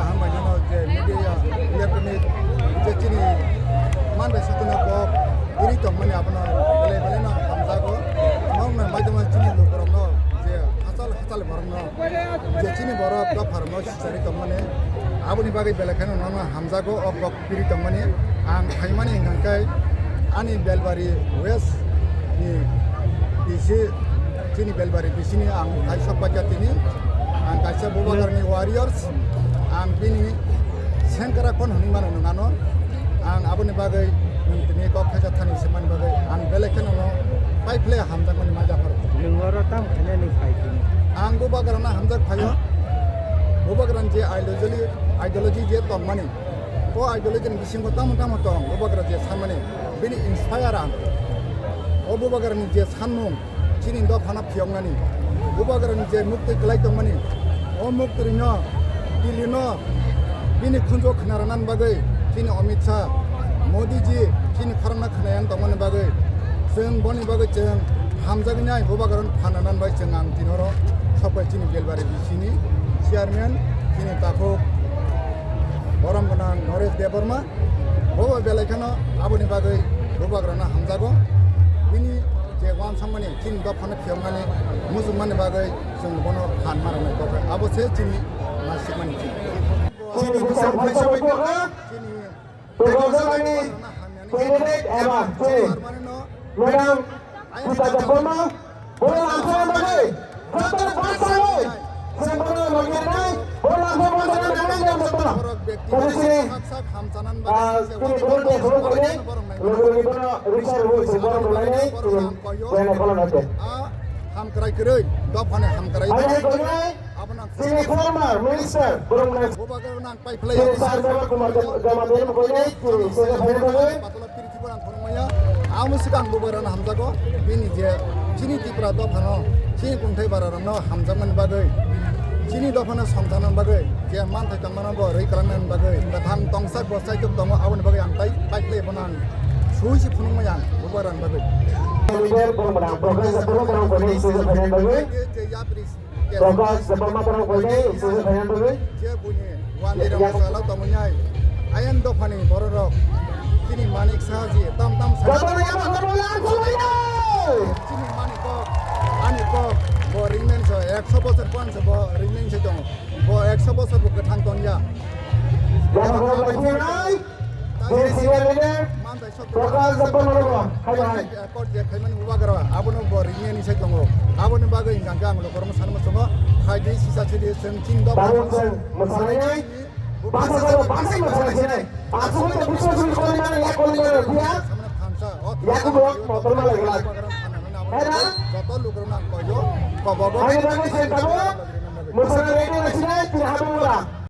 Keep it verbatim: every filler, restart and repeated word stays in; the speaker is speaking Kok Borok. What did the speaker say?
Hambai nano je media electronic je chini manbai sutuna kok iri tongmani abono belai belai no hamjago. Mawngna maidama chini lukurokno je hachal hachal borokno je chini borok dopharokno sichari tongmani aboni bagwi belai kheno nono hamjago o kok piri tongmani. Ang phaimani hwnkha khe ani Belbari West ni D C, chini Belbari D C ni ang hai sok paikha tini. Ang kaisa Bubagrani warriors, ang bini sengkrak phano hwnwi mano nwng ano. Ang aboni bagwi nwng tini kok khaijak thani se mani bagwi ang belai kheno no pai phle hamjakmani ma japhar. Nwng oro tamo khainani phai tini? Ang Bubagrano hamjak phaio. Bubagrani je ideology, ideology je tongmani, o ideology ni bisingo tamo tamo tong, Bubagra je sanmani, bini inspire ang. O Bubagrani je sanmung, chini dophano phiyoknani, Bubagrani je muktwi kwlai tongmani, o muktwirino, Dillino bini khunjo khna rwna bagwi, chini Amit Shah, Modi ji, chini khorangno khna yang tongmani bagwi, chwng boni bagwi chwng hamjaknai, Bubagrano phan rwna bai chwng ang tini oro sokbai chini Belbari D C ni chairman, chini takhuk borom gwnang Naresh Debbarma, bo belai kheno aboni bagwi Bubagrano hamjago. Bini je uansukmani, chini dophano phiyokmani, muchungmani bagwi chwng bono phan ma rwnai kok. Abo se chini nasikmani chini. Chini bwsang phaisa bai kok ha. Chini Tongkol Jabani candidate eba chini Madam Sita Debbarma, bo lamsa bagwi joto bwsai chwng bono logi rwnai, bo lamsa bwsai rwnai joto. Kami chini, ah, chini bono tei khulum khainai, logi logi bono risa rwui chwng bono rwlainai, chini channel follow nai khe. Hamkrai kwrwi, dophani hamkrai. Hai hai khainai, chini former minister, borok nai. Chini sir Baba Kumar Jamatia ni mukoi nai, chini sir Baba Kumar. Patala piri thibor ang khorokmaya. Amo sikang Bubagrano hamjago, bini je chini Tripura dophano, chini kungthai bara rokno hamjakmani bagwi, chini dophano songjaknani bagwi, je manthai tongmano bo rwi kwlangnani bagwi, kwthang tongsak bo saitok tongo, aboni bagwi ang tai pai khlai bono ang sui si phunukmaya ang Bubagrani bagwi. Leader borok mwnang Prakash Debbarma borok koi nai, sir Baba Kumar. Je yapri Prakash Debbarma borok koi nai, sir Baba Kumar. Je buini wani rok sala tongmani. Ayan dophani bororok. Chini Manik Saha ji tam tam sa. Joto ni abo khoroknwi ang khulumnai. Chini Manik kok, ani kok, bo ringmen so ekso bosor pon so bo ringmen se tongo. Bo ekso bosor bo kwthang tongya. Joto khoroknwi ang khulumnai. Chini senior leader Prakash Debbarma borok hai hai. Accord je khaimani Bubagra, abono bo ringya ni sai tongo. Aboni bagwi hingkha khe ang lukurokno sanma chongo. Khaidi sisa chidi chwng chini dok. Tabuk chwng mwsalainai. Bangsa jabo bangsa mwsalainai. Aswk khe biswas ni koli mani ya koli mani ya. Yakubu motor malai glak. Hai na? Joto lukurokno ang koyo. Kobogo. Hai na bagwi chwng tabuk. Mwsala ready na sinai, tini habung ora.